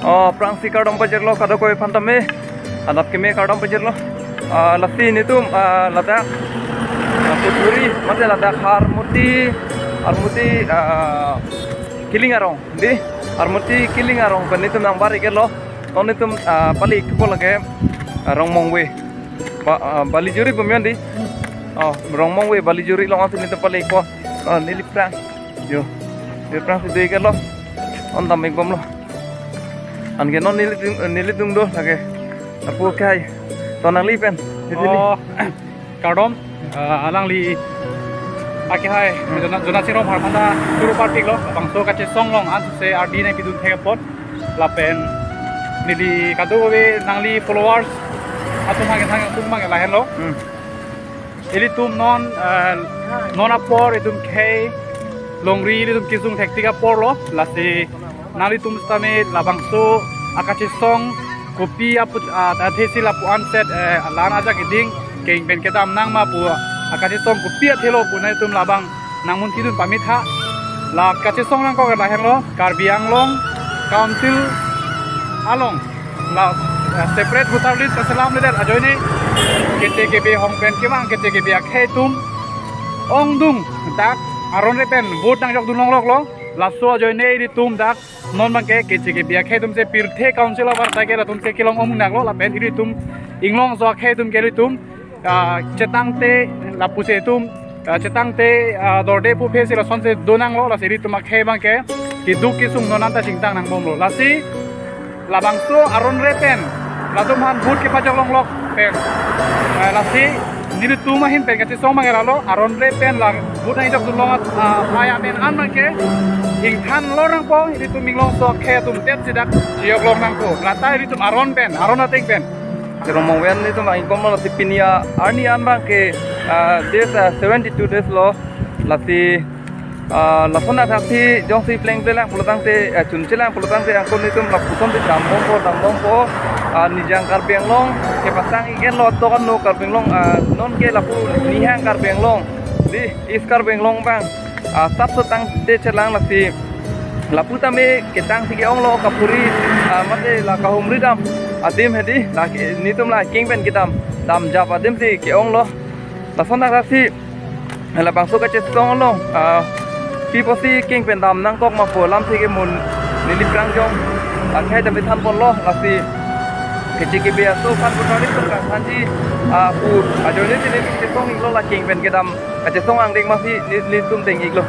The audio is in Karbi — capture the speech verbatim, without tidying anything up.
Oh, aphrangsi kardom pajirlo kadokave aphan tame. Adap keme kardom pajirlo. Ah, lasi netum, ah, ladak, ah, Puthuri, mate ladak Harmoti, Harmoti, ah, Kiling arong, dei, Harmoti Kiling arong pen netum nangbar iklo. Non netum, ah, pale ikpo lake, ah, Rongmongve. Ba-, ah, Balijuri pu men dei. Oh, Rongmongve Balijuri along si netum pale ikpo. Oh, neli aphrang. Yo. Neli aphrangsi do iklo. Non dam ikbomlo. Anke non nelitum, nelitum do lake. Lapu akhei. To nangli pen. Neli. Oh, kardom. Ah, alangli akhei. Hmm. Jona, Jona Singrum Harmanda turu parpiklo. Bangso kachesong along ansi ardi nangpidun thek apot. Lapen neli kadokave nangli followers atum hang thang atum abang lahenlo. Hmm. Ilitum non, eh, non apor itum khei longri ilitum kisung thektik aporlo, lasi nanglitum sitame labangso akachesong kopi aput, ah, athesi lapu-an set, eh, la-an ajak iding keng pen kedam nangma pu akachesong kopi athelo pu nanglitum labang nangmunthidun pame tha. La kachesong nangkok lahenlo, Karbi Anglong Council along la, eh, separate voter list kaselamledet ajoine K T K B hong pen kevang K T K B akhei atum ongdung dak aron re pen vote nangjokdun longloklo. Laso ajoine ilitum dak non abangke K T K B akhei atum si pirthe council abar ta ke latum si kelong ongdaklo lapen ilitum inglongso akhei atum ke ilitum, ah, chetangte lapusi itum, ah, chetangte, ah, dorde puphesi lasonsi donanglo, lasi ilitum akhei abangke keduk kesung non anta chingtang nangbomlo. Lasi labangso aron re pen latum aphan vote kepajok longlok pen, ah, lasi nelitum ahin pen kachesong abang lalo, aron re pen la vote nangjokdun long, ah, aya pen an abangke ingthan lo nangpo, ilitum inglongso akhei atum tet si dak chejok long nangpo. Lata ilitum aron pen, aron ateng pen. Rongmongve netum abang ikbomlo, lasi pini arni an abangke, ah, days, ah, seventy-two days lo, lasi, ah, lason athaksi jongsi plengple lang pulotangte, ah, chunche lang pulotangte angkon netum lapusonsi dambompo, dambompo, ah, Nijang Karbi Anglong kepasang ik-etlo, tokan no Karbi Anglong, ah, nonke lapu Nihang Karbi Anglong, dei, East Karbi Anglong abang, ah, sapso tangte chelang, lasi lapu tame ketang si ke-onglo, kaphuri, ah, mate la kahumri dam adim hedi, la ke-, netum la keng pen kedam, damjap adim si ke-onglo. Lason athaksi labangso kachesong along, ah, pi apotsi keng pen dam nangkok ma pu alam si ke mun neli aphrang jong akhei tame thanponlo, lasi K T K B aso aphan pu tari pen kangthanji, ah, pu ajoine si neli kachesong iklo, la keng pen kedam kachesong angdeng masi ne-, netum deng iklo.